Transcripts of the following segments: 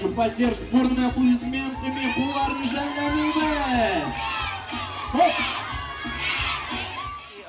также поддержит бурными аплодисментами. Кулларны җәлләмибез! Хоп!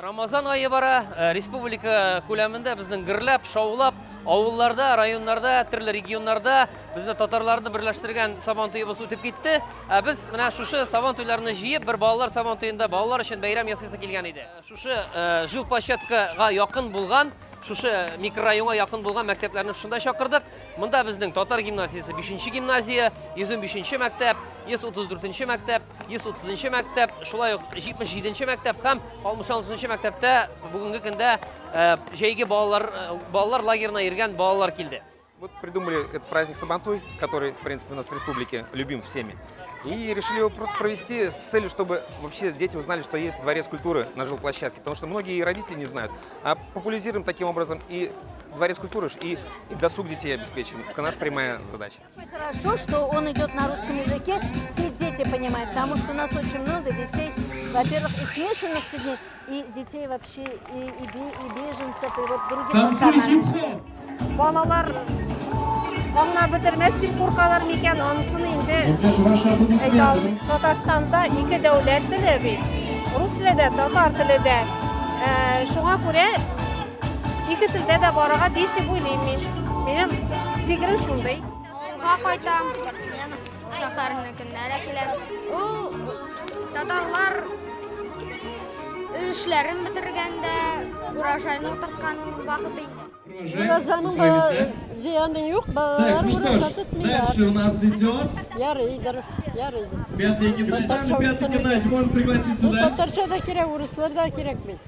Рамазан ае бара, э, республика күләмендә безнең гөрләп, шаулап, авылларда, районнарда, төрле регионнарда безне татарларны берләштергән Сабан туебыз үтеп китте. Ә без менә шушы Сабан туйларны җыеп, бер балалар Сабан туенда балалар өчен бәйрәм ясыйсы килгән иде. Шушы э, жилплощадкага якын булган, шушы микрорайонга якын булган мәктәпләрне шушында чакырдык. Монда безнең татар гимназиясе 5 гимназия, 115 мәктәп, 134 мәктәп, 130 мәктәп, шулай ук 77 мәктәп һәм 66 мәктәптә бүгенге көндә э, җәйге балалар э, балалар лагерына йөргән балалар килде. Вот придумали этот праздник Сабантуй, который, в принципе, у нас в республике любим всеми. И решили его просто провести с целью, чтобы вообще дети узнали, что есть дворец культуры на жилплощадке. Потому что многие родители не знают. А популяризируем таким образом и дворец культуры, и досуг детей обеспечим. Это наша прямая задача. Очень хорошо, что он идет на русском языке, все дети понимают, потому что у нас очень много детей, во-первых, и смешанных семей, и детей вообще, и беженцев, и вот других Танцуй национальностей. хип-хоп! Балалар аңлап бетермәс дип куркалар микән, анысын инде Ну где же ваши әйтә аплодисменты? алмыйм. Татарстанда ике дәүләт теле бит. Рус теле дә, татар теле дә. Э, Шуңа күрә ике телдә дә барырга тиеш дип уйлыйм мин. Минем фикерем шундый. Авылга кайтам, шәһәрнекенә киләм. Ул татарлар эшләрен бетергәндә, урожайны утырткан вакыт инде. Уважаем Уразаның с зыяны юк, Так, балалар ну что ураза ж, тотмыйлар. дальше у нас идет Ярыйдыр, ярыйдыр. пятая гимназия. Татарча Пятая үстерергә. гимназия, можно пригласить Ну, сюда. татарча да кирәк, урыслар да кирәк бит.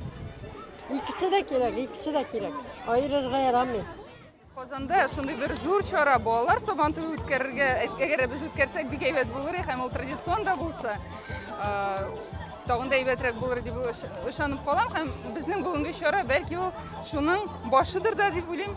Икесе дә кирәк, икесе дә кирәк. Аерырга ярамый. Казанда шундый бер зур чара балалар Сабантуе үткәрергә, әгәр дә без үткәрсәк, бик әйбәт булыр иде һәм ул традицион да булса, тагын да әйбәтрәк булыр дип ышанып калам һәм безнең бүгенге чара бәлки ул шуның башыдыр да дип уйлыйм.